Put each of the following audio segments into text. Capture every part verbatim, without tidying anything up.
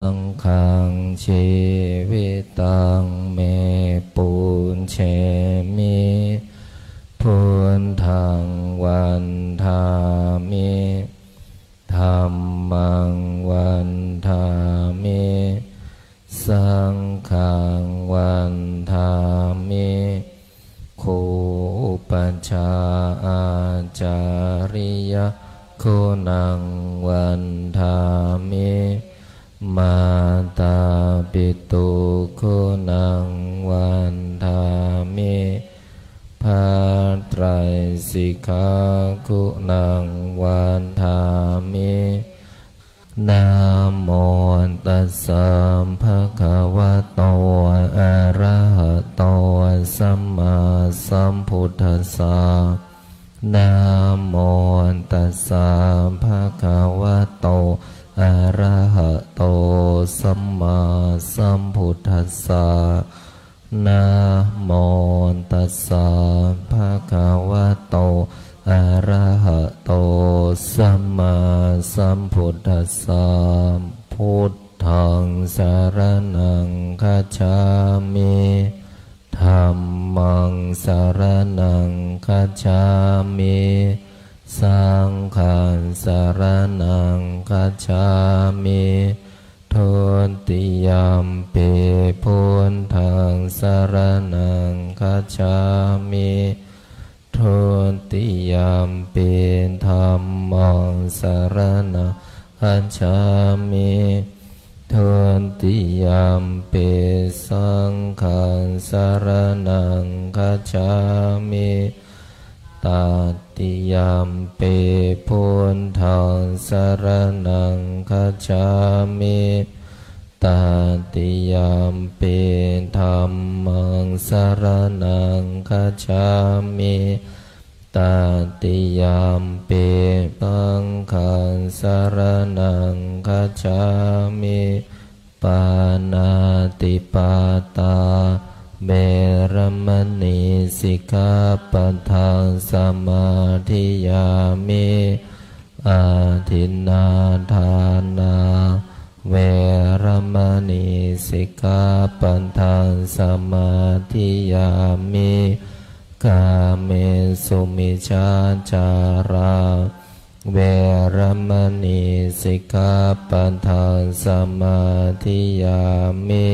Saṅghaṃ jīvitaṃ me pūjemi. Buddhaṃ vandāmi. Dhammaṃ vandāmi. Saṅghaṃ vandāmi. Gu upajjhā ācariyā guṇaṃ vandāmi. Mātāpitu guṇaṃ vandāmi. พระไตรสิกขา guṇaṃ vandāmi. Namo tassa bhagavato arahato sammāsambuddhassa. Namo tassa bhagavato arahato sammāsambuddhassa. Namo tassa bhagavato arahato sammāsambuddhassa. Buddhaṃ saraṇaṃ gacchāmi. Dhammaṃ saraṇaṃ gacchāmi. Saṅghaṃ saraṇaṃ gacchāmi. Dutiyampi buddhaṃ saraṇaṃ gacchāmi. Dutiyampi dhammaṃ saraṇaṃ gacchāmi. Dutiyampi saṅghaṃ saraṇaṃ gacchāmi. Tatiyampi buddhaṃ saraṇaṃ gacchāmi. Tatiyampi dhammaṃ saraṇaṃ gacchāmi. Tatiyampi saṅghaṃ saraṇaṃ gacchāmi. Pāṇātipātā veramaṇī sikkhāpadaṃ samādiyāmi. Adinnādānā veramaṇī sikkhāpadaṃ samādiyāmi. Kāmesu micchācārā veramaṇī sikkhāpadaṃ samādiyāmi.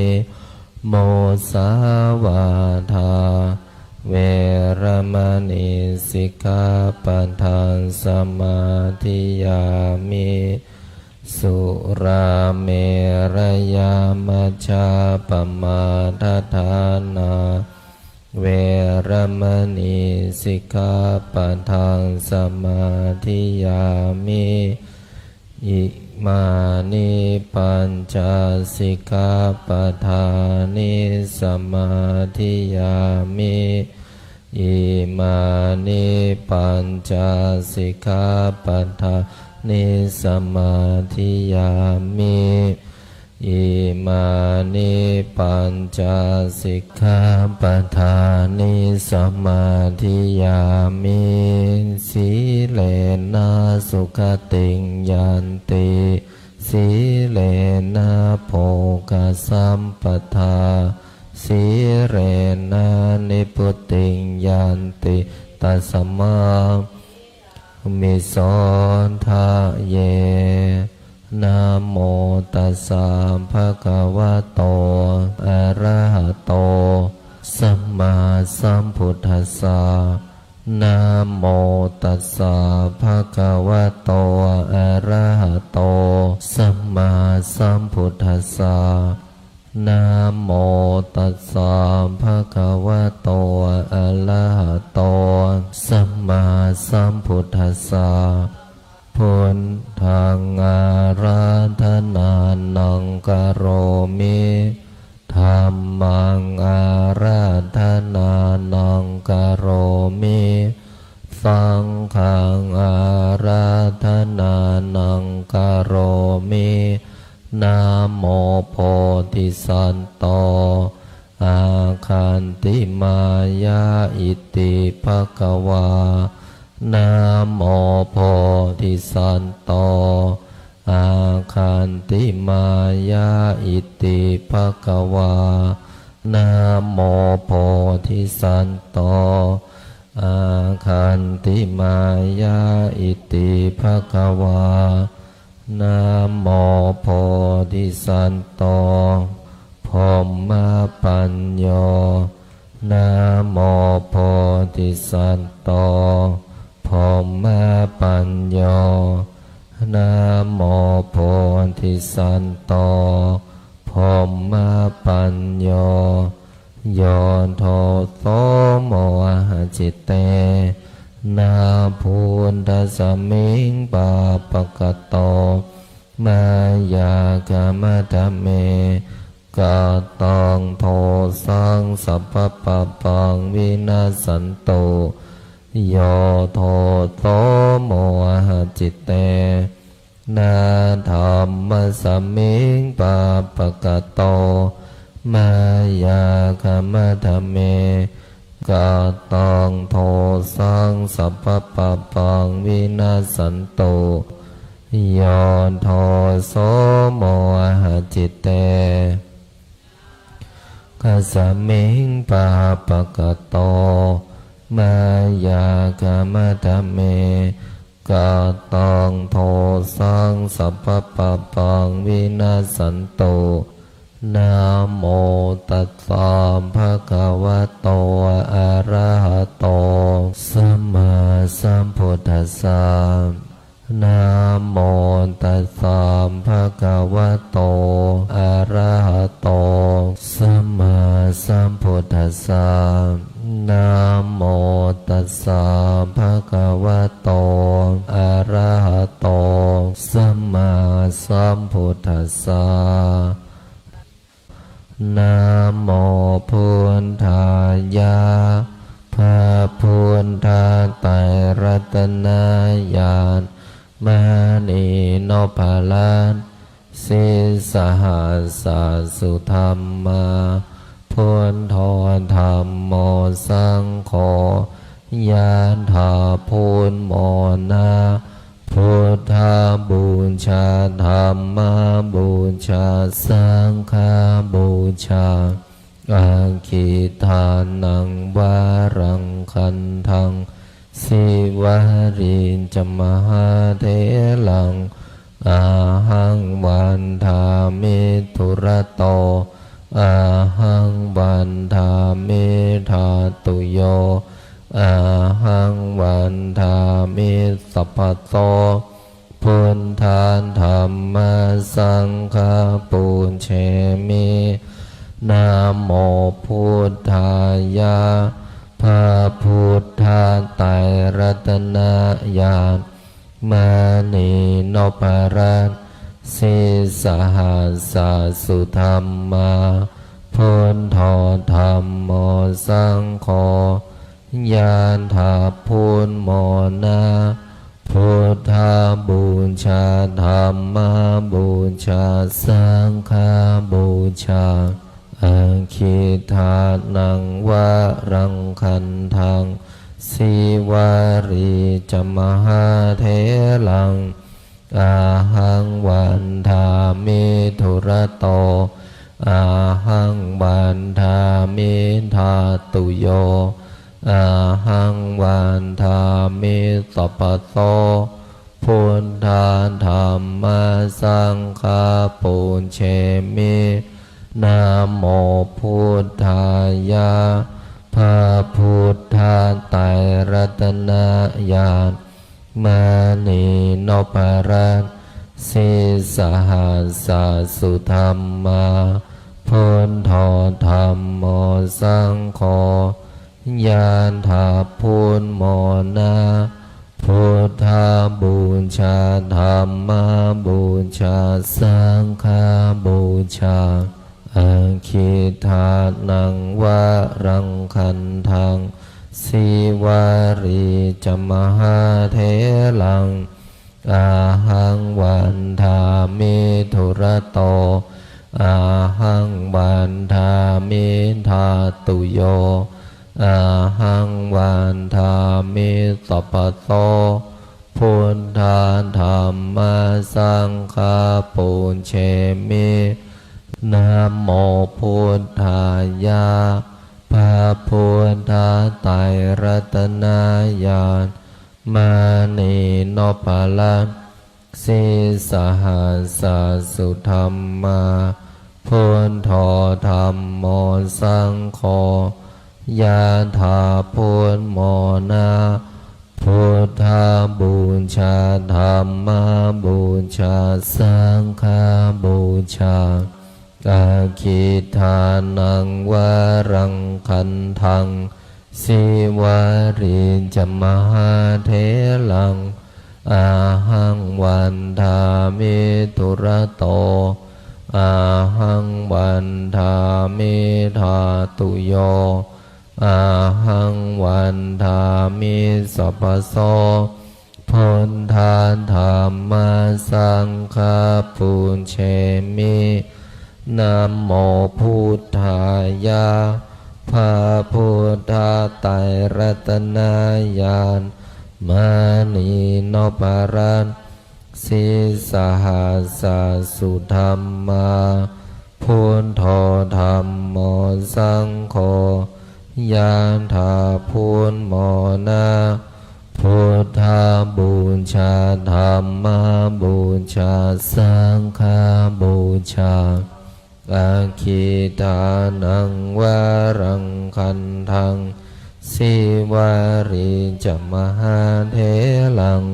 Musāvādā veramaṇī sikkhāpadaṃ samādiyāmi. Surāmerayamajjapamādaṭṭhānā veramaṇī sikkhāpadaṃ samādiyāmi. Imāni pañca sikkhāpadāni samādiyāmi. Imāni pañca sikkhāpadāni samādiyāmi. Imāni pañca sikkhāpadāni samādiyāmi. Sīlena sugatiṃ yanti, sīlena bhogasampadā, sīlena nibbutiṃ yanti, tasmā sīlena nibbutiṃ bhāseyāmi. Namo tassa bhagavato arahato sammāsambuddhassa. Namo tassa bhagavato arahato sammāsambuddhassa. Namo tassa bhagavato arahato sammāsambuddhassa. Buddhaṃ ārādhanaṃ karomi. Dhammaṃ ārādhanaṃ karomi. Saṅghaṃ ārādhanaṃ karomi. Namo bodhisatto āgantimāya iti bhagavā. Namo bodhisatto Āgantimāya iti bhagavā. Namo bodhisatto. Āgantimāya iti bhagavā. Namo bodhisatto. Brahmapañño. Namo bodhisatto. Brahmapañño. Namo bodhisatto. Brahmapañño. Yo doso mohacittena buddhasmiṃ pāpakato mayā khamatha me. Kataṃ dosaṃ sabbapāpaṃ vinassantu. Yo doso mohacittena dhammasmiṃ pāpakato mayā khamatha me. Kataṃ dosaṃ sabbapāpaṃ vinassantu. Yo doso mohacittena dhammasmiṃ pāpakato mayā khamatha me. Kataṃ dosaṃ sabbapāpaṃ vinassantu. Namo tassa bhagavato arahato sammāsambuddhassa. Namo tassa bhagavato arahato sammāsambuddhassa. Namo tassa bhagavato arahato sammāsambuddhassa. Namo buddhāya. พระพุทธไตรรัตนญาณ มณีนพรัตน์ sīsahassa sudhammā, buddho dhammo saṅgho, ญาณถา พุทโธ โมนะ buddhapūjā, dhammapūjā, saṅghapūjā. Aggīdānaṃ varaṃ gandhaṃ, Sīvalī ca mahātheraṃ, ahaṃ vandāmi dūrato, ahaṃ vandāmi dhātuyo, ahaṃ vandāmi sabbaso. Buddha dhamma saṅgha pūjemi. Namo buddhāya. พระพุทธไตรรัตนญาณ มณีนพรัตน์ sīsahassa sudhammā, buddho dhammo saṅgho, ญาณถา พุทโธ โมนะ buddhapūjā, dhammapūjā, saṅghapūjā. Aggīdānaṃ varaṃ gandhaṃ, Sīvalī ca mahātheraṃ, ahaṃ vandāmi dūrato, ahaṃ vandāmi dhātuyo, ahaṃ vandāmi sabbaso. Buddha dhamma saṅgha pūjemi. Namo buddhāya. พระพุทธไตรรัตนญาณ มณีนพรัตน์ sīsahassa sudhammā, buddho dhammo saṅgho, ญาณถา พุทโธ โมนะ buddhapūjā, dhammapūjā, saṅghapūjā. Aggīdānaṃ varaṃ gandhaṃ, Sīvalī ca mahātheraṃ, ahaṃ vandāmi dūrato, ahaṃ vandāmi dhātuyo, ahaṃ vandāmi sabbaso. Buddha dhamma saṅgha Namo buddhāya. พระพุทธไตรรัตนญาณ มณีนพรัตน์ sīsahassa sudhammā, buddho dhammo saṅgho, yathā buddhamona. Buddhapūjā, dhammapūjā, saṅghapūjā. Aggidānaṃ varaṃ gandhaṃ, sīvalī ca mahātheraṃ, ahaṃ vandāmi dūrato, ahaṃ vandāmi dhātuyo, ahaṃ vandāmi sabbaso. Buddha dhamma saṅgha pūjemi. Namo buddhāya. พระพุทธไตรรัตนญาณ มณีนพรัตน์ sīsahassa sudhammā, buddho dhammo saṅgho, yathā buddhamona. Buddhapūjā, dhammapūjā, saṅghapūjā. Aggidānaṃ varaṃ gandhaṃ, sīvalī ca mahātheraṃ,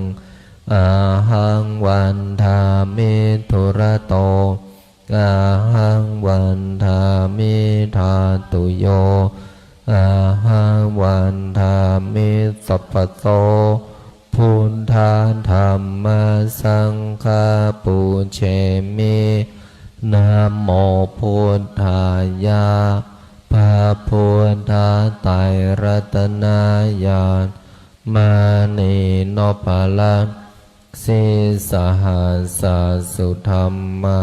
ahaṃ vandāmi dūrato, ahaṃ vandāmi dhātuyo, ahaṃ vandāmi sabbaso. Buddha dhamma saṅgha pūjemi. Namo buddhāya. พระพุทธไตรรัตนญาณ มณีนพรัตน์ sīsahassa sudhammā,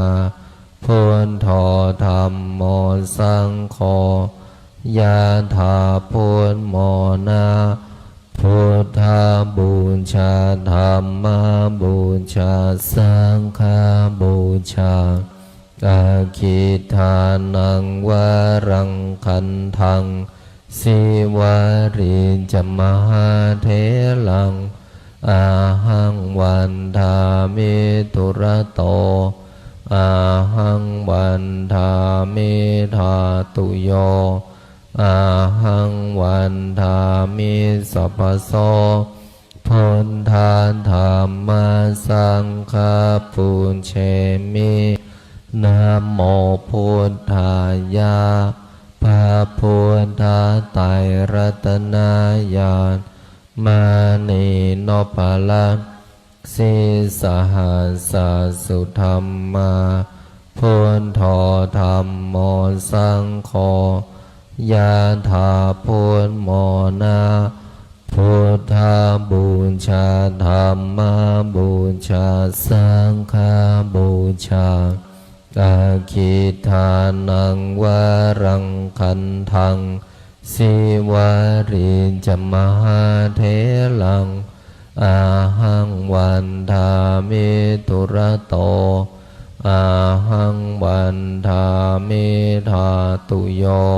buddho dhammo saṅgho, yathā buddhamona. Buddhapūjā, dhammapūjā, saṅghapūjā. Aggidānaṃ varaṃ gandhaṃ, sīvalī ca mahātheraṃ, ahaṃ vandāmi dūrato, ahaṃ vandāmi dhātuyo, ahaṃ vandāmi sabbaso. Buddha dhamma saṅgha pūjemi. Namo buddhāya. พระพุทธไตรรัตนญาณ มณีนพรัตน์ sīsahassa sudhammā, buddho dhammo saṅgho, yathā buddhamona. Buddhapūjā, dhammapūjā, saṅghapūjā. Aggidānaṃ varaṃ gandhaṃ, sīvalī ca mahātheraṃ, ahaṃ vandāmi dūrato, ahaṃ vandāmi dhātuyo,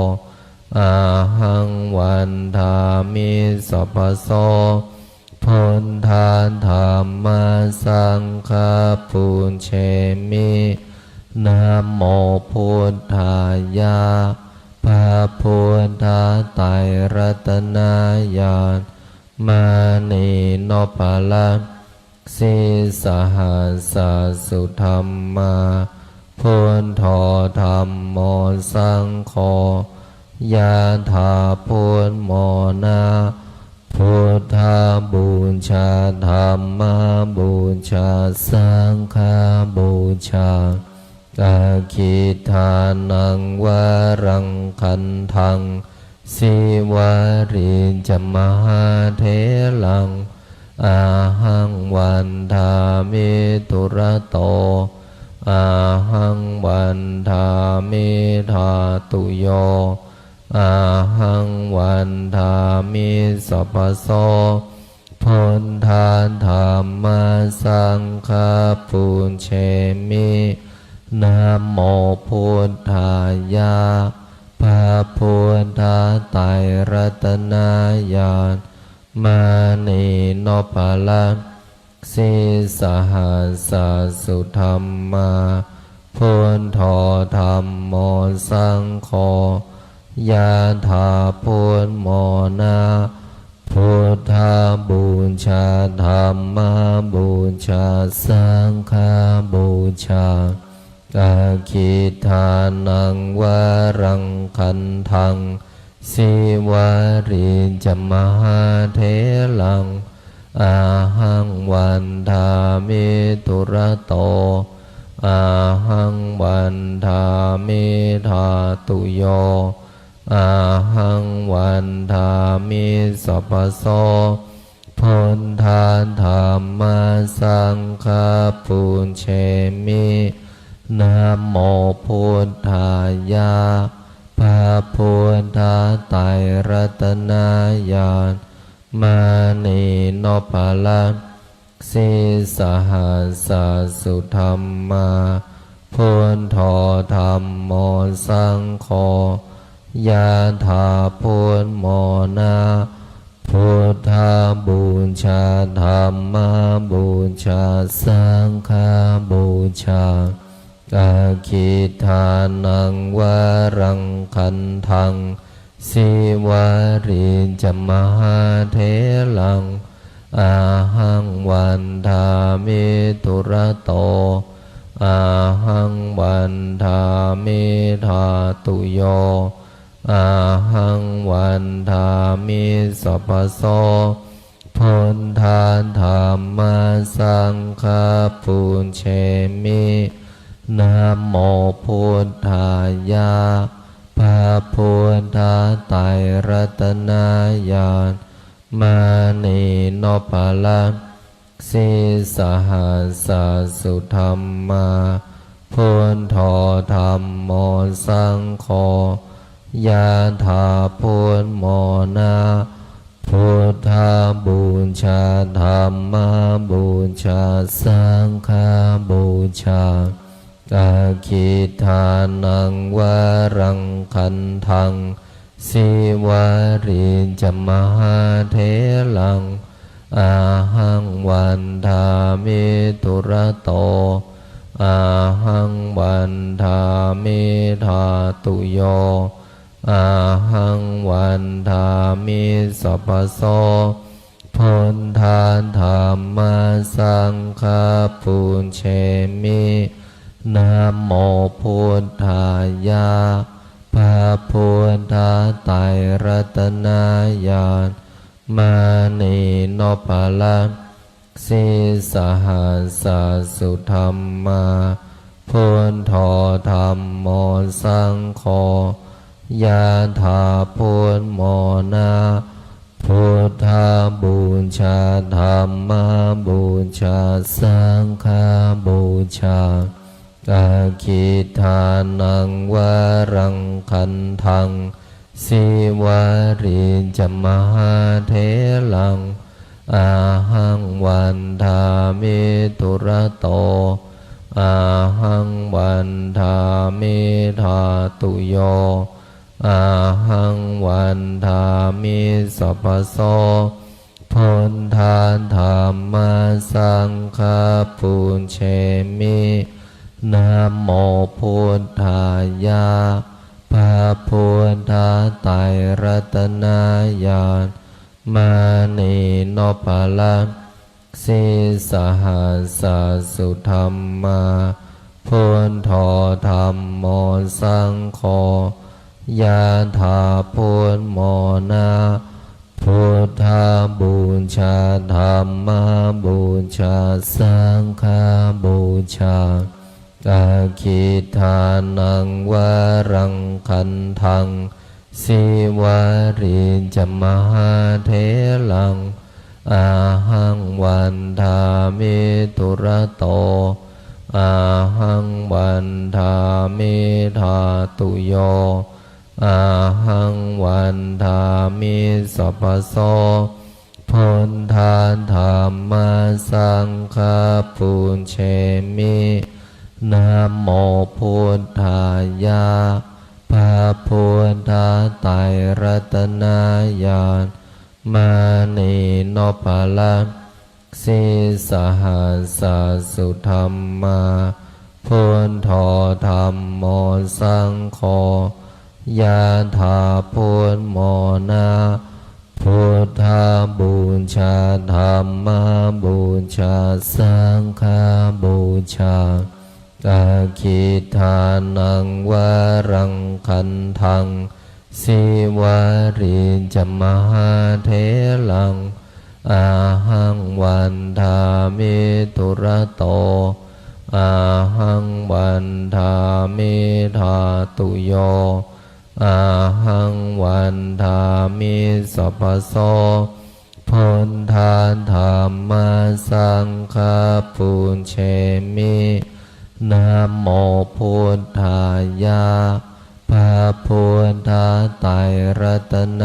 ahaṃ vandāmi sabbaso. Buddha dhamma saṅgha pūjemi. Namo buddhāya. พระพุทธไตรรัตนญาณ มณีนพรัตน์ sīsahassa sudhammā, buddho dhammo saṅgho, yathā buddhamona. Buddhapūjā, dhammapūjā, saṅghapūjā. Aggidānaṃ varaṃ gandhaṃ, sīvalī ca mahātheraṃ, ahaṃ vandāmi dūrato, ahaṃ vandāmi dhātuyo, ahaṃ vandāmi sabbaso. Buddha dhamma saṅgha pūjemi. Namo buddhāya. พระพุทธไตรรัตนญาณ มณีนพรัตน์ sīsahassa sudhammā, buddho dhammo saṅgho, yathā buddhamona. Buddhapūjā, dhammapūjā, saṅghapūjā. Aggidānaṃ varaṃ gandhaṃ, Sīvalī ca mahātheraṃ, ahaṃ vandāmi dūrato, ahaṃ vandāmi dhātuyo, ahaṃ vandāmi sabbaso. Buddha dhamma saṅgha pūjemi. Namo buddhāya. พระพุทธไตรรัตนญาณ มณีนพรัตน์ sīsahassa sudhammā, buddho dhammo saṅgho, yathā buddhamona. Buddhapūjā, dhammapūjā, saṅghapūjā. Aggidānaṃ varaṃ gandhaṃ, Sīvalī ca mahātheraṃ, ahaṃ vandāmi dūrato, ahaṃ vandāmi dhātuyo, ahaṃ vandāmi sabbaso. Buddha dhamma saṅgha pūjemi. Namo buddhāya. พระพุทธไตรรัตนญาณ มณีนพรัตน์ sīsahassa sudhammā, buddho dhammo saṅgho, yathā buddhamona. Buddhapūjā, dhammapūjā, saṅghapūjā. Aggidānaṃ varaṃ gandhaṃ, Sīvalī ca mahātheraṃ, ahaṃ vandāmi dūrato, ahaṃ vandāmi dhātuyo, ahaṃ vandāmi sabbaso. Buddha dhamma saṅgha pūjemi. Namo buddhāya. พระพุทธไตรรัตนญาณ มณีนพรัตน์ sīsahassa sudhammā, buddho dhammo saṅgho, yathā buddhamona. Buddhapūjā, dhammapūjā, saṅghapūjā. Aggidānaṃ varaṃ gandhaṃ, Sīvalī ca mahātheraṃ, ahaṃ vandāmi dūrato, ahaṃ vandāmi dhātuyo, ahaṃ vandāmi sabbaso. Buddha dhamma saṅgha pūjemi. Namo buddhāya. พระพุทธไตรรัตนญาณ มณีนพรัตน์ sīsahassa sudhammā, buddho dhammo saṅgho, yathā buddhamona. Buddhapūjā, dhammapūjā, saṅghapūjā. Aggidānaṃ varaṃ gandhaṃ, Sīvalī ca mahātheraṃ, ahaṃ vandāmi dūrato, ahaṃ vandāmi dhātuyo, ahaṃ vandāmi sabbaso. Buddha dhamma saṅgha pūjemi. Namo buddhāya. พระพุทธไตรรัตนญาณ มณีนพรัตน์ sīsahassa sudhammā, buddho dhammo saṅgho, yathā buddhamona. Buddhapūjā, dhammapūjā, saṅghapūjā. Aggidānaṃ varaṃ gandhaṃ, Sīvalī ca mahātheraṃ, ahaṃ vandāmi dūrato, ahaṃ vandāmi dhātuyo, ahaṃ vandāmi sabbaso. Buddha dhamma saṅgha pūjemi. Namo buddhāya. พระพุทธไตรรัตน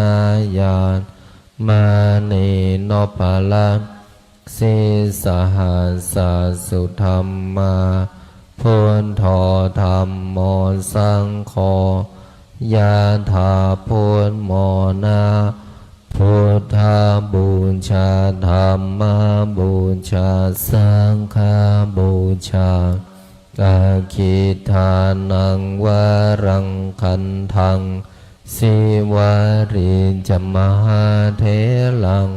ญาณ มณีนพรัตน์ sīsahassa sudhammā, buddho dhammo saṅgho, yathā buddhamona. Buddhapūjā, dhammapūjā, saṅghapūjā. Aggidānaṃ varaṃ gandhaṃ, Sīvalī ca mahātheraṃ,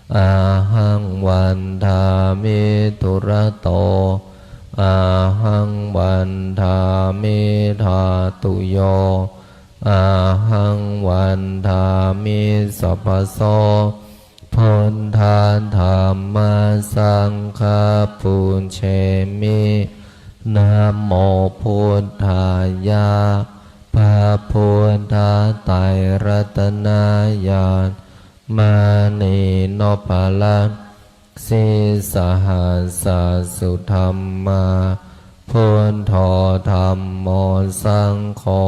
ahaṃ vandāmi dūrato, ahaṃ vandāmi dhātuyo, ahaṃ vandāmi sabbaso. Buddha dhamma saṅgha pūjemi. Namo buddhāya. พระพุทธไตรรัตนญาณ มณีนพรัตน์ sīsahassa sudhammā, buddho dhammo saṅgho,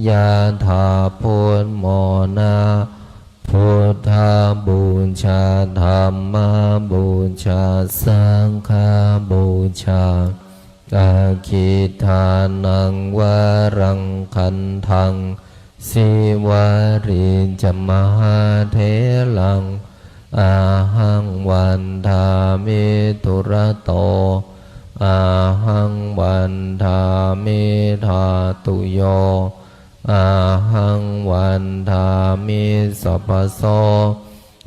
yathā buddhamona. Buddhapūjā, dhammapūjā, saṅghapūjā. Aggidānaṃ varaṃ gandhaṃ, Sīvalī ca mahātheraṃ, ahaṃ vandāmi dūrato, ahaṃ vandāmi dhātuyo, ahaṃ vandāmi sabbaso.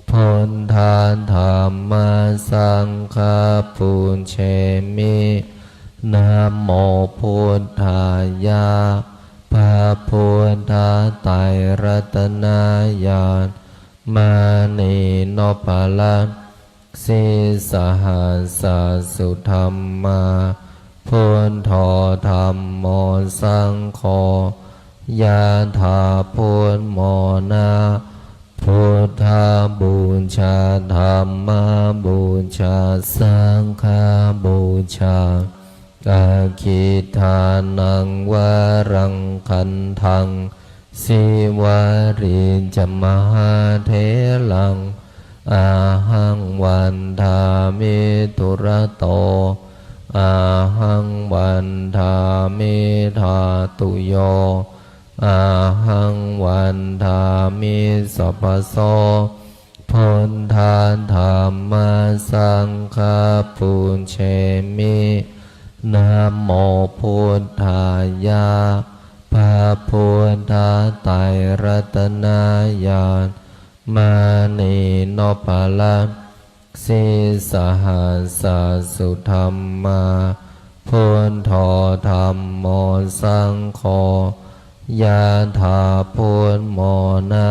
Buddha dhamma saṅgha pūjemi. Namo buddhāya. พระพุทธไตรรัตนญาณ มณีนพรัตน์ sīsahassa sudhammā, buddho dhammo saṅgho, yathā buddhamona. Buddhapūjā, dhammapūjā, saṅghapūjā. Aggidānaṃ varaṃ gandhaṃ, Sīvalī ca mahātheraṃ, ahaṃ vandāmi dūrato, ahaṃ vandāmi dhātuyo, ahaṃ vandāmi sabbaso. Buddha dhamma saṅgha pūjemi. Namo buddhāya. พระพุทธไตรรัตนญาณ มณีนพรัตน์ sīsahassa sudhammā, buddho dhammo saṅgho, yathā buddhamona.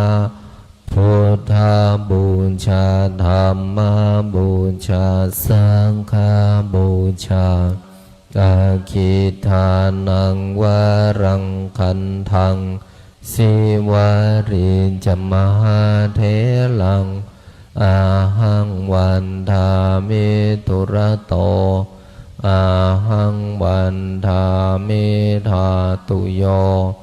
Buddhapūjā, dhammapūjā, saṅghapūjā. Aggidānaṃ varaṃ gandhaṃ, Sīvalī ca mahātheraṃ, ahaṃ vandāmi dūrato, ahaṃ vandāmi dhātuyo,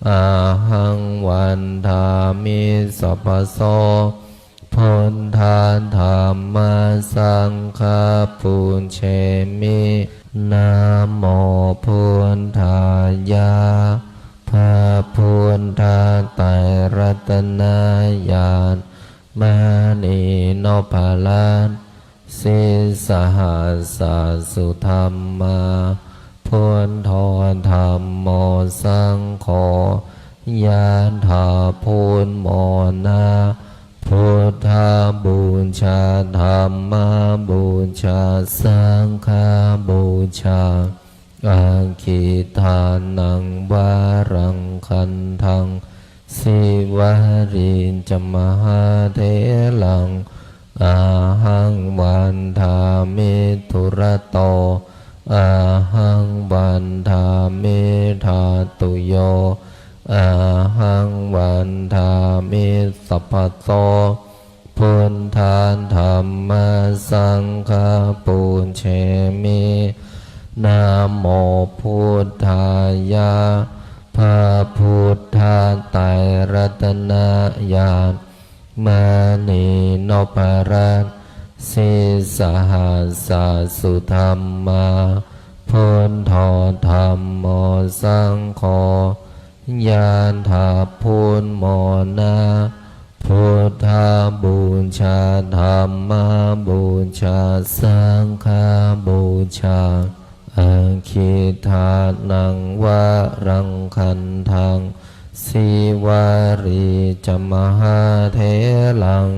ahaṃ vandāmi sabbaso. Buddha dhamma saṅgha pūjemi. Namo buddhāya. พระพุทธไตรรัตนญาณ มณีนพรัตน์ sīsahassa sudhammā, buddho dhammo saṅgho, yathā buddhamona, buddhapūjā, dhammapūjā, saṅghapūjā, aggidānaṃ varaṃ gandhaṃ, sīvalī ca mahātheraṃ, ahaṃ vandāmi dūrato, ahaṃ vandāmi dhātuyo, ahaṃ vandāmi sabbaso, buddha dhamma saṅgha pūjemi. Namo buddhāya. พระพุทธไตรรัตนญาณ มณีนพรัตน์ sīsahassa sudhammā, buddho dhammo saṅgho, yathā buddhamona, buddhapūjā, dhammapūjā, saṅghapūjā, aggidānaṃ varaṃ gandhaṃ, sīvalī ca mahātheraṃ,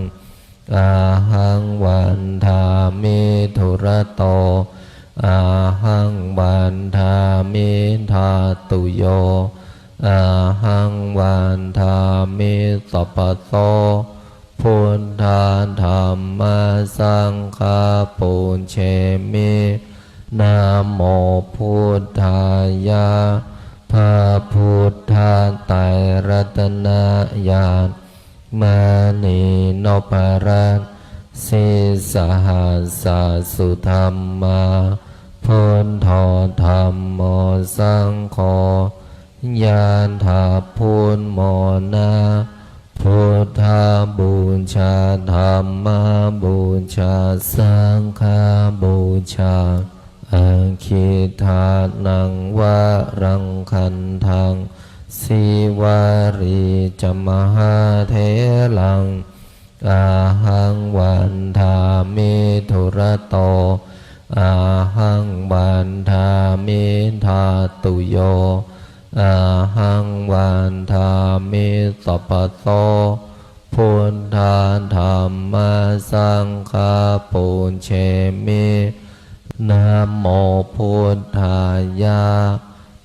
ahaṃ vandāmi dūrato, ahaṃ vandāmi dhātuyo, ahaṃ vandāmi sabbaso, buddha dhamma saṅgha pūjemi. Namo buddhāya. พระพุทธไตรรัตนญาณ มณีนพรัตน์ sīsahassa sudhammā, buddho dhammo saṅgho, yathā buddhamona, buddhapūjā, dhammapūjā, saṅghapūjā, aggidānaṃ varaṃ gandhaṃ, sīvalī ca mahātheraṃ, ahaṃ vandāmi dūrato, ahaṃ vandāmi dhātuyo, ahaṃ vandāmi sabbaso, buddha dhamma saṅgha pūjemi. Namo buddhāya.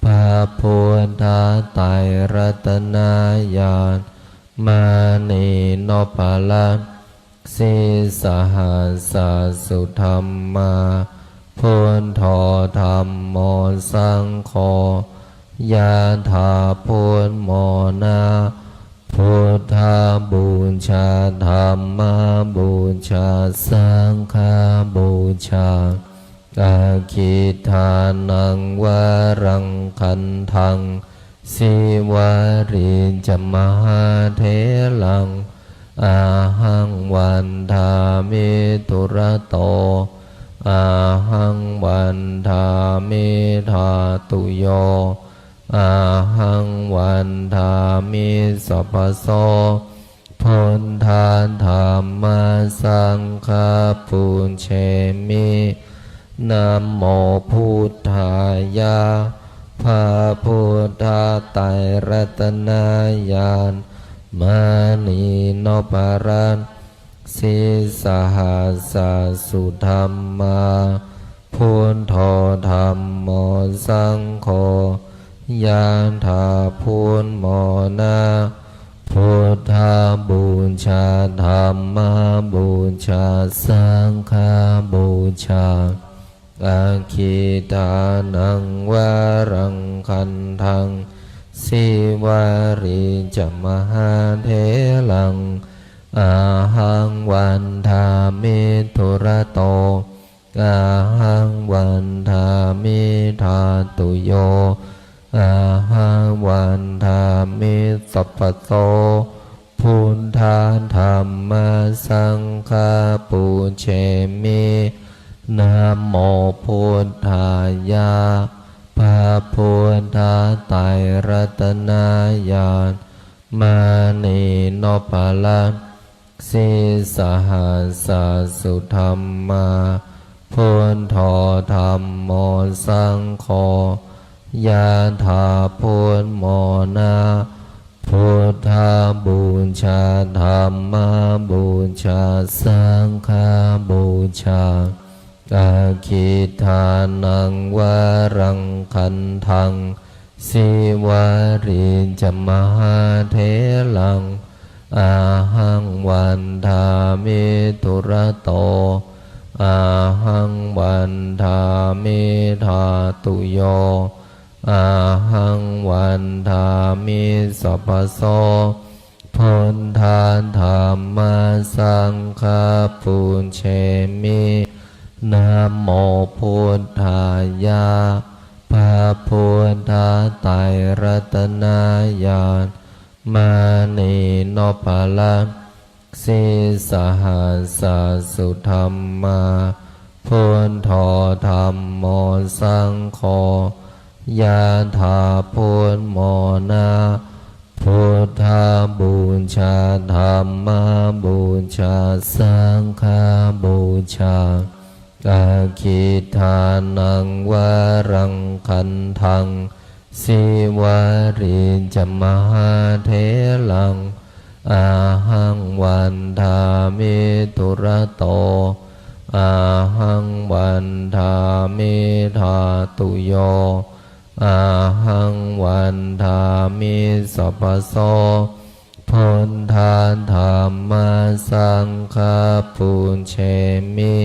พระพุทธไตรรัตนญาณ มณีนพรัตน์ sīsahassa sudhammā, buddho dhammo saṅgho, yathā buddhamona, buddhapūjā, dhammapūjā, saṅghapūjā, aggidānaṃ varaṃ gandhaṃ, sīvalī ca mahātheraṃ, ahaṃ vandāmi dūrato, ahaṃ vandāmi dhātuyo, ahaṃ vandāmi sabbaso, buddha dhamma saṅgha pūjemi. Namo buddhāya. พระพุทธไตรรัตนญาณ มณีนพรัตน์ sīsahassa sudhammā, buddho dhammo saṅgho, yathā buddhamona, buddhapūjā, dhammapūjā, saṅghapūjā, aggidānaṃ varaṃ gandhaṃ, sīvalī ca mahātheraṃ, ahaṃ vandāmi dūrato, ahaṃ vandāmi dhātuyo, ahaṃ vandāmi sabbaso, buddha dhamma saṅgha pūjemi. Namo buddhāya. พระพุทธไตรรัตนญาณ มณีนพรัตน์ sīsahassa sudhammā, buddho dhammo saṅgho, yathā buddhamona. Buddhapūjā, dhammapūjā, saṅghapūjā. Aggidānaṃ varaṃ gandhaṃ, Sīvalī ca mahātheraṃ, ahaṃ vandāmi dūrato, ahaṃ vandāmi dhātuyo, ahaṃ vandāmi sabbaso. Buddha dhamma saṅgha pūjemi. Namo buddhāya. พระพุทธไตรรัตนญาณ มณีนพรัตน์ sīsahassa sudhammā, buddho dhammo saṅgho, yathā buddhamona. Buddhapūjā, dhammapūjā, saṅghapūjā. Aggidānaṃ varaṃ gandhaṃ, Sīvalī ca mahātheraṃ, ahaṃ vandāmi dūrato, ahaṃ vandāmi dhātuyo, ahaṃ vandāmi sabbaso. Buddha dhamma saṅgha pūjemi.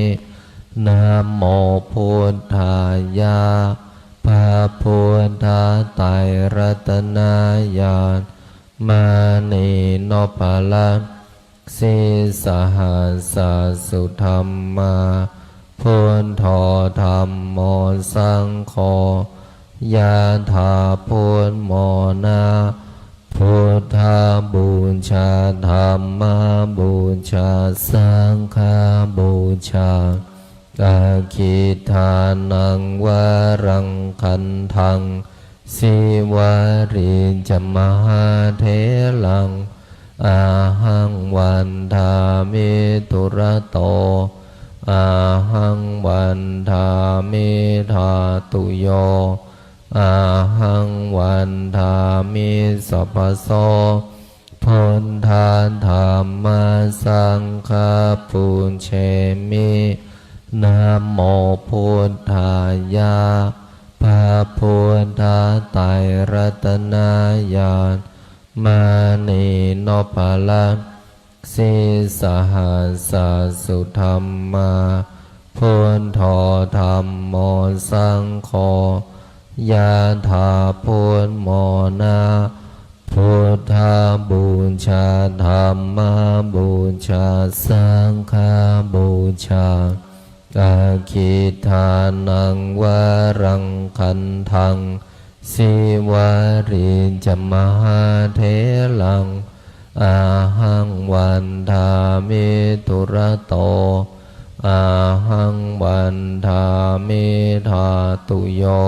Namo buddhāya. พระพุทธไตรรัตนญาณ มณีนพรัตน์ sīsahassa sudhammā, buddho dhammo saṅgho, yathā buddhamona. Buddhapūjā, dhammapūjā, saṅghapūjā. Aggidānaṃ varaṃ gandhaṃ, Sīvalī ca mahātheraṃ, ahaṃ vandāmi dūrato, ahaṃ vandāmi dhātuyo, ahaṃ vandāmi sabbaso. Buddha dhamma saṅgha pūjemi. Namo buddhāya. พระพุทธไตรรัตนญาณ มณีนพรัตน์ sīsahassa sudhammā, buddho dhammo saṅgho, yathā buddhamona. Buddhapūjā, dhammapūjā, saṅghapūjā. Aggidānaṃ varaṃ gandhaṃ, Sīvalī ca mahātheraṃ, ahaṃ vandāmi dūrato, ahaṃ vandāmi dhātuyo,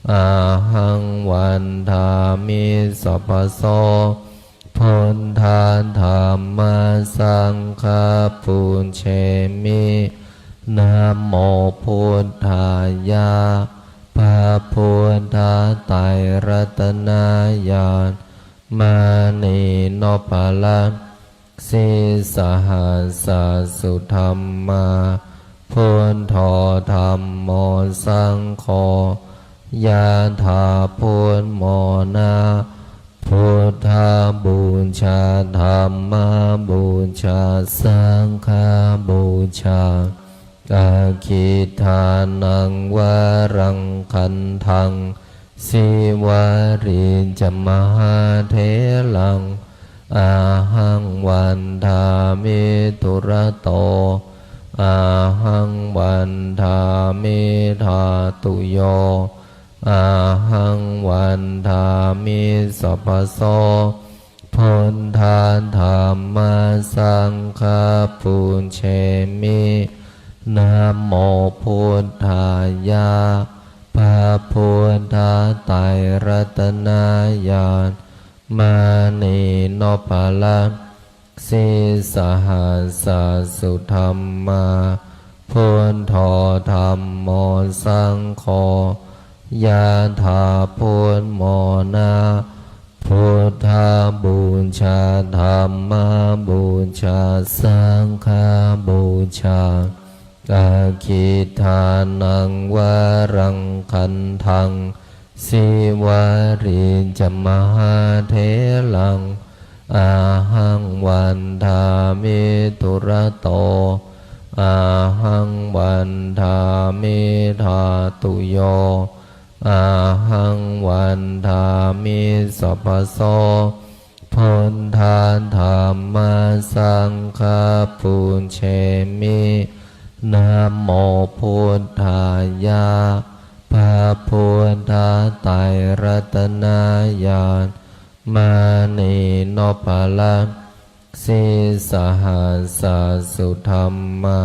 ahaṃ vandāmi sabbaso. Buddha dhamma saṅgha pūjemi. Namo buddhāya. พระพุทธไตรรัตนญาณ มณีนพรัตน์ sīsahassa sudhammā, buddho dhammo saṅgho, yathā buddhamona. Buddhapūjā, dhammapūjā, saṅghapūjā. Aggidānaṃ varaṃ gandhaṃ, Sīvalī ca mahātheraṃ, ahaṃ vandāmi dūrato, ahaṃ vandāmi dhātuyo, ahaṃ vandāmi sabbaso. Buddha dhamma saṅgha pūjemi. Namo buddhāya. พระพุทธไตรรัตนญาณ มณีนพรัตน์ sīsahassa sudhammā, buddho dhammo saṅgho, yathā buddhamona. Buddhapūjā, dhammapūjā, saṅghapūjā. Aggidānaṃ varaṃ gandhaṃ, Sīvalī ca mahātheraṃ, ahaṃ vandāmi dūrato, ahaṃ vandāmi dhātuyo, ahaṃ vandāmi sabbaso. Buddha dhamma saṅgha pūjemi. Namo buddhāya. พระพุทธไตรรัตนญาณ มณีนพรัตน์ sīsahassa sudhammā,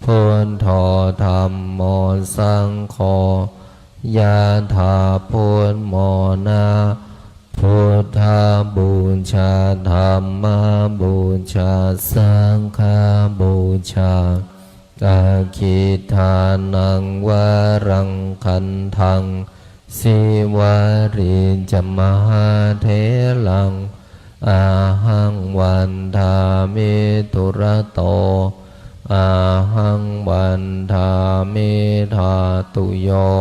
buddho dhammo saṅgho, yathā buddhamona. Buddhapūjā, dhammapūjā, saṅghapūjā. Aggidānaṃ varaṃ gandhaṃ, Sīvalī ca mahātheraṃ, ahaṃ vandāmi dūrato, ahaṃ vandāmi dhātuyo,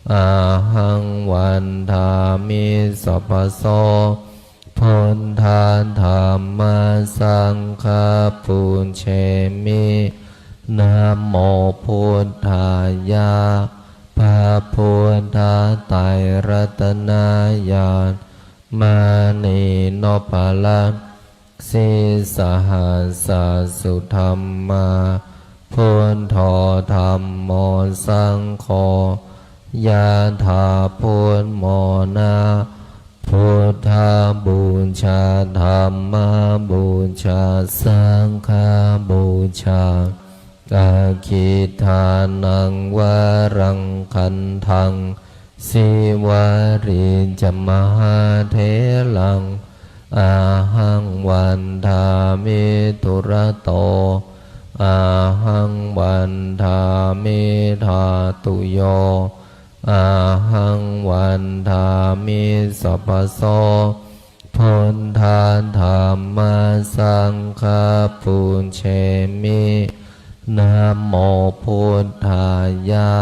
ahaṃ vandāmi sabbaso. Buddha dhamma saṅgha pūjemi. Namo buddhāya. พระพุทธไตรรัตนญาณ มณีนพรัตน์ sīsahassa sudhammā, buddho dhammo saṅgho, yathā buddhamona. Buddhapūjā, dhammapūjā, saṅghapūjā. Aggidānaṃ varaṃ gandhaṃ, Sīvalī ca mahātheraṃ, ahaṃ vandāmi dūrato, ahaṃ vandāmi dhātuyo, ahaṃ vandāmi sabbaso. Buddha dhamma saṅgha pūjemi. Namo buddhāya.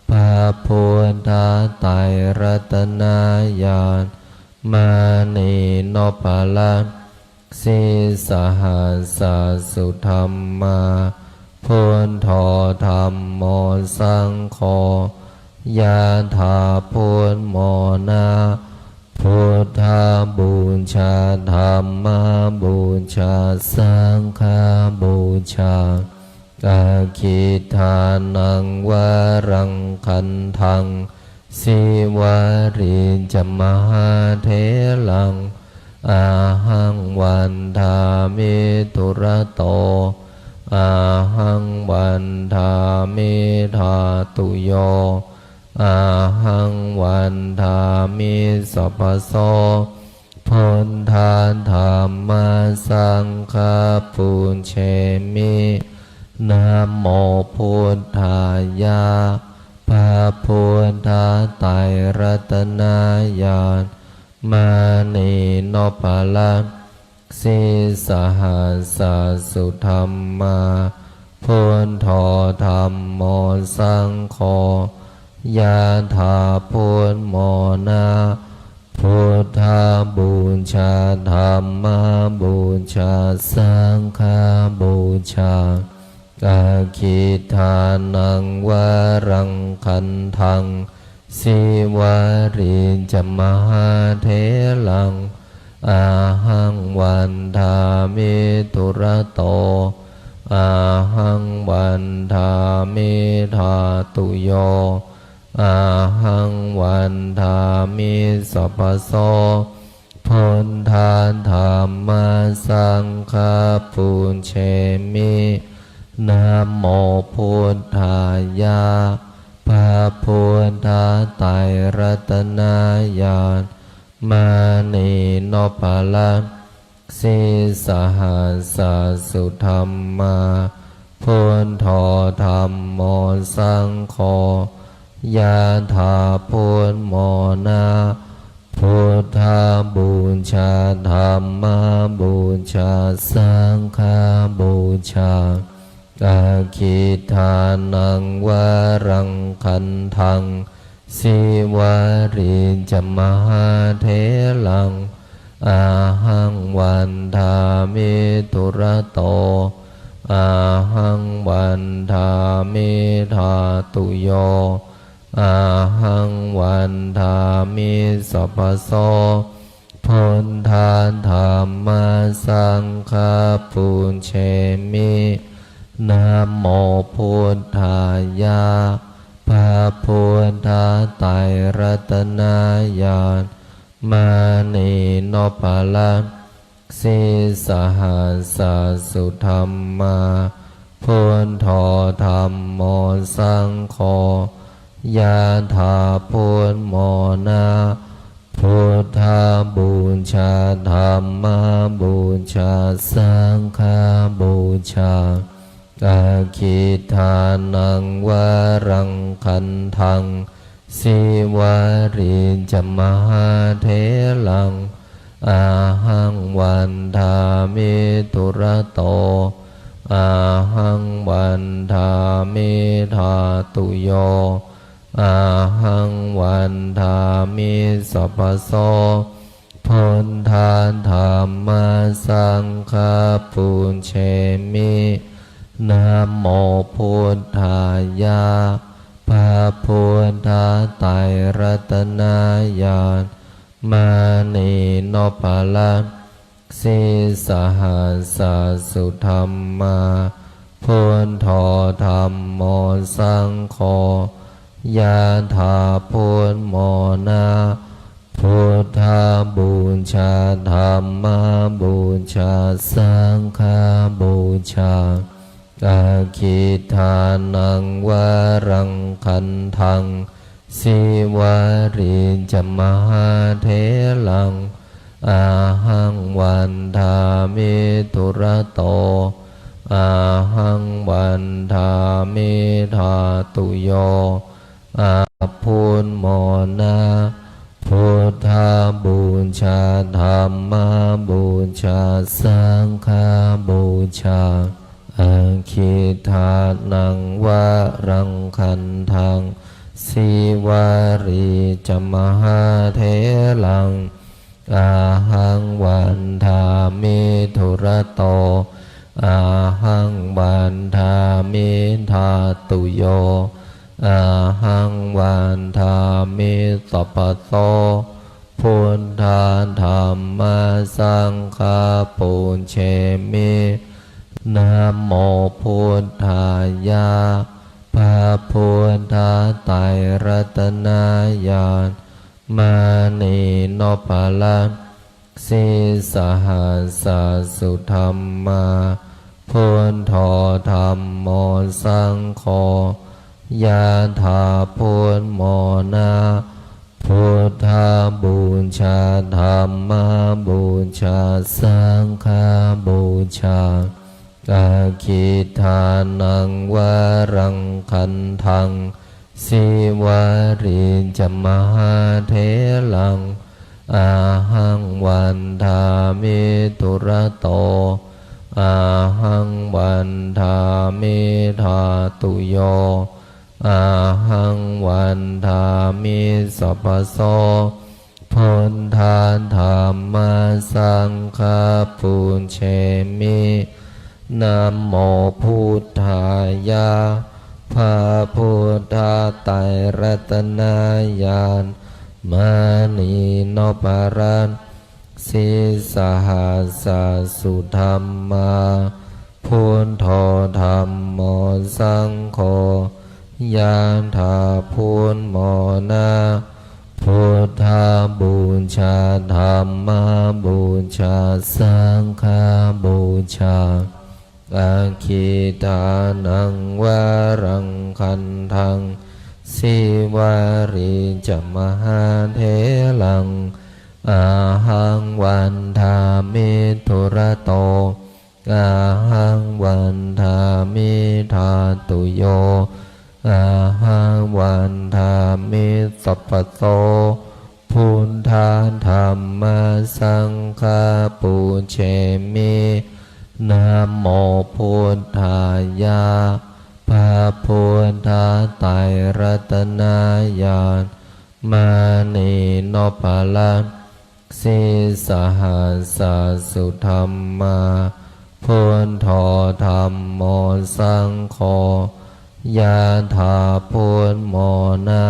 พระพุทธไตรรัตนญาณ มณีนพรัตน์ sīsahassa sudhammā, buddho dhammo saṅgho, yathā buddhamona. Buddhapūjā, dhammapūjā, saṅghapūjā. Aggidānaṃ varaṃ gandhaṃ, Sīvalī ca mahātheraṃ, ahaṃ vandāmi dūrato, ahaṃ vandāmi dhātuyo, ahaṃ vandāmi sabbaso. Buddha dhamma saṅgha pūjemi. Namo buddhāya. พระพุทธไตรรัตนญาณ มณีนพรัตน์ sīsahassa sudhammā, buddho dhammo saṅgho, yathā buddhamona. Buddhapūjā, dhammapūjā, saṅghapūjā. Aggidānaṃ varaṃ gandhaṃ, Sīvalī ca mahātheraṃ, ahaṃ vandāmi dūrato, ahaṃ vandāmi dhātuyo, ahaṃ vandāmi sabbaso. Buddha dhamma saṅgha pūjemi. Namo buddhāya. พระพุทธไตรรัตนญาณ มณีนพรัตน์ sīsahassa sudhammā, buddho dhammo saṅgho, yathā buddhamona. Buddhapūjā, dhammapūjā, saṅghapūjā. Aggidānaṃ varaṃ gandhaṃ, Sīvalī ca mahātheraṃ, ahaṃ vandāmi dūrato, ahaṃ vandāmi dhātuyo, ahaṃ vandāmi sabbaso. Buddha dhamma saṅgha pūjemi. Namo buddhāya. พระพุทธไตรรัตนญาณ มณีนพรัตน์ sīsahassa sudhammā, buddho dhammo saṅgho, yathā buddhamona. Buddhapūjā, dhammapūjā, saṅghapūjā. Aggidānaṃ varaṃ gandhaṃ, Sīvalī ca mahātheraṃ, ahaṃ vandāmi dūrato, ahaṃ vandāmi dhātuyo, ahaṃ vandāmi sabbaso. Buddha dhamma saṅgha pūjemi. Namo buddhāya. พระพุทธไตรรัตนญาณ มณีนพรัตน์ sīsahassa sudhammā, buddho dhammo saṅgho, yathā buddhamona. Buddhapūjā, dhammapūjā, saṅghapūjā. Aggidānaṃ varaṃ gandhaṃ, Sīvalī ca mahātheraṃ, ahaṃ vandāmi dūrato, ahaṃ vandāmi dhātuyo, ahaṃ buddhamona. Buddhapūjā, dhammapūjā, saṅghapūjā. Aggidānaṃ varaṃ gandhaṃ, Sīvalī ca mahātheraṃ, ahaṃ vandāmi dūrato, ahaṃ vandāmi dhātuyo, ahaṃ vandāmi sabbaso. Buddha dhamma saṅgha pūjemi. Namo buddhāya. พระพุทธไตรรัตนญาณ มณีนพรัตน์ sīsahassa sudhammā, buddho dhammo saṅgho, yathā buddhamona. Buddhapūjā, dhammapūjā, saṅghapūjā. Aggidānaṃ varaṃ gandhaṃ, Sīvalī ca mahātheraṃ, ahaṃ vandāmi dūrato, ahaṃ vandāmi dhātuyo, ahaṃ vandāmi sabbaso. Buddha dhamma saṅgha pūjemi. Namo buddhāya. พระพุทธไตรรัตนญาณ มณีนพรัตน์ sīsahassa sudhammā, buddho dhammo saṅgho, yathā buddhamona. Buddhapūjā, dhammapūjā, saṅghapūjā. aggidānaṃ varaṃ gandhaṃ sīvalī ca mahātheraṃ ahaṃ vandāmi dūrato ahaṃ vandāmi dhātuyo ahaṃ vandāmi sabbaso buddha dhamma saṅgha pūjemi namo buddhāya พระพุทธไตรรัตนญาณ มณีนพรัตน์ sīsahassa sudhammā buddho dhammo saṅgho yathābuddhamona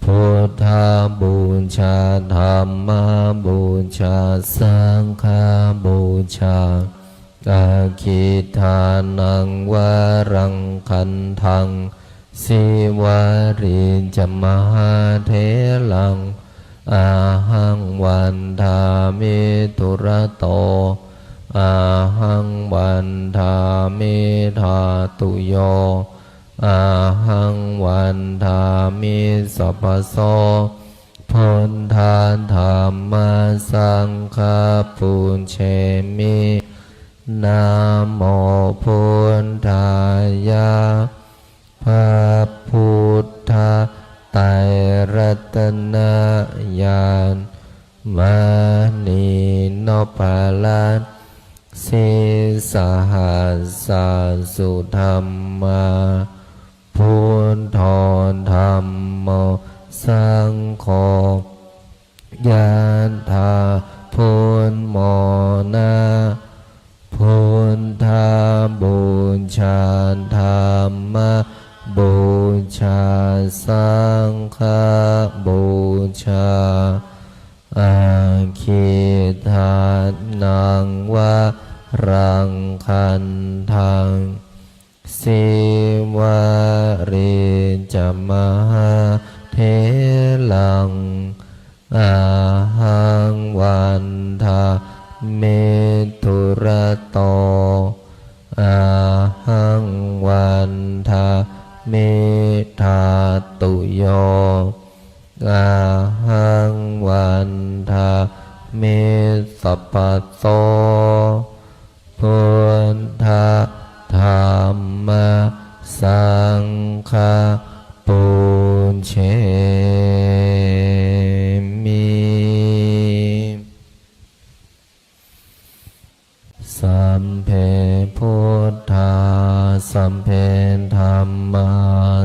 buddhapūjā dhammapūjā saṅghapūjā aggidānaṃ varaṃ gandhaṃ sīvalī ca mahātheraṃ ahaṃ vandāmi dūrato ahaṃ vandāmi dhātuyo ahaṃ vandāmi sabbaso buddha dhamma saṅgha pūjemi namo buddhāya พระพุทธไตรรัตนญาณ มณีนพรัตน์ sīsahassa sudhammā buddho dhammo saṅgho yathābuddhamona buddhapūjā dhammapūjā saṅghapūjā aggidānaṃ varaṃ gandhaṃ sīvalī ca mahātheraṃ ahaṃ vandāmi dūrato ahaṃ vandāmi dhātuyo ahaṃ vandāmi sabbaso buddha dhamma saṅgha pūjemi. Sabbe buddhā sabbe dhammā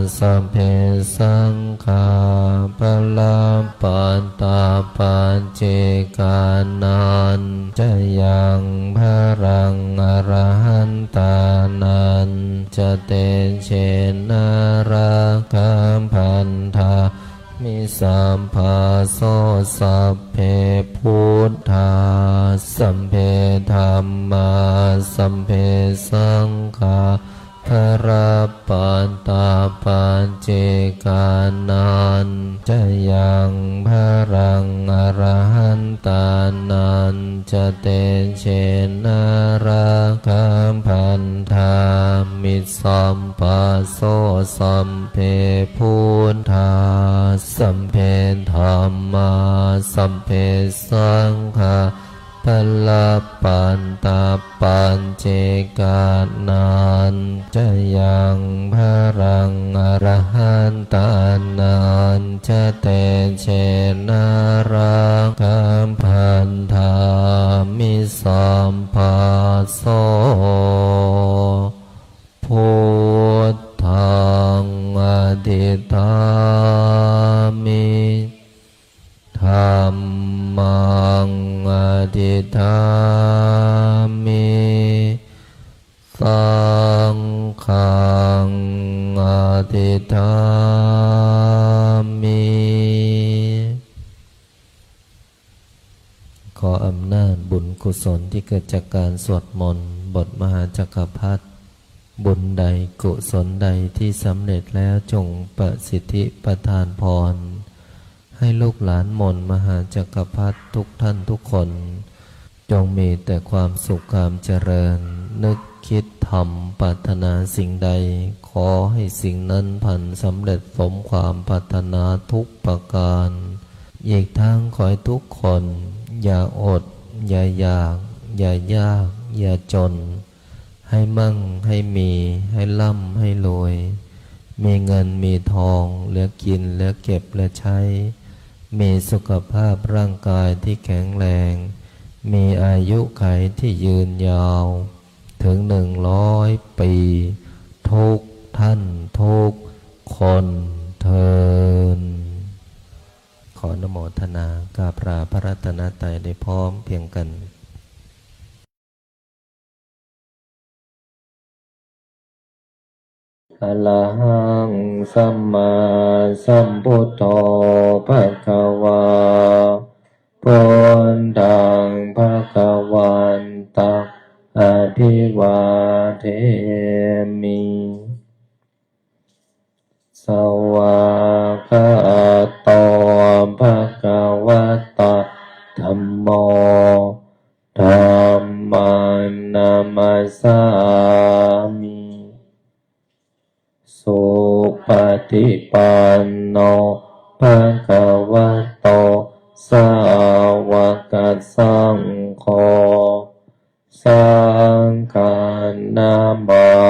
sabbe saṅghā balappattā paccekānañca yaṃ balaṃ arahantānañca tejena rakkhābandhā mi sabbaso. Sabbe buddhā sabbe dhammā sabbe saṅghā balappattā paccekānañca yaṃ balaṃ arahantānañca tejena rakkhābandhā mi sabbaso. Sabbe buddhā sabbe dhammā sabbe saṅghā balappattā paccekānañca yaṃ balaṃ arahantānañca tejena rakkhābandhā mi sabbaso. Buddhaṃ adhiṭṭhāmi dhammaṃ adhiṭṭhāmi saṅghaṃ adhiṭṭhāmi. ขออำนาจบุญกุศลที่เกิดจากการสวดมนต์บทมหาจักรพรรดิ บุญใดกุศลใดที่สำเร็จแล้วจงประสิทธิประทานพร ให้ลูกหลานมนต์มหาจักรพรรดิทุกท่านทุกคน จงมีแต่ความสุขความเจริญ นึก คิดทำปรารถนาสิ่งใด ขอให้สิ่งนั้นพันสำเร็จสมความปรารถนาทุกประการ อีกทั้งขอให้ทุกคนอย่าอด อย่าอยาก อย่ายาก อย่าจน ให้มั่ง ให้มี ให้ร่ำ ให้รวย มีเงิน มีทอง เหลือกิน เหลือเก็บ เหลือใช้ มีสุขภาพร่างกายที่แข็งแรง มีอายุขัยที่ยืนยาว ถึงหนึ่งร้อยปี ทุกท่านทุกคนเทอญ ขออนุโมทนากราบลาพระรัตนตรัยได้พร้อมเพียงกัน Arahaṃ sammāsambuddho bhagavā. Buddhaṃ bhagavantaṃ abhivādemi. Svākkhāto bhagavatā dhammo. Dhammaṃ namassāmi. Supaṭipanno bhagavato sāvakasaṅgho. Saṅghaṃ namāmi.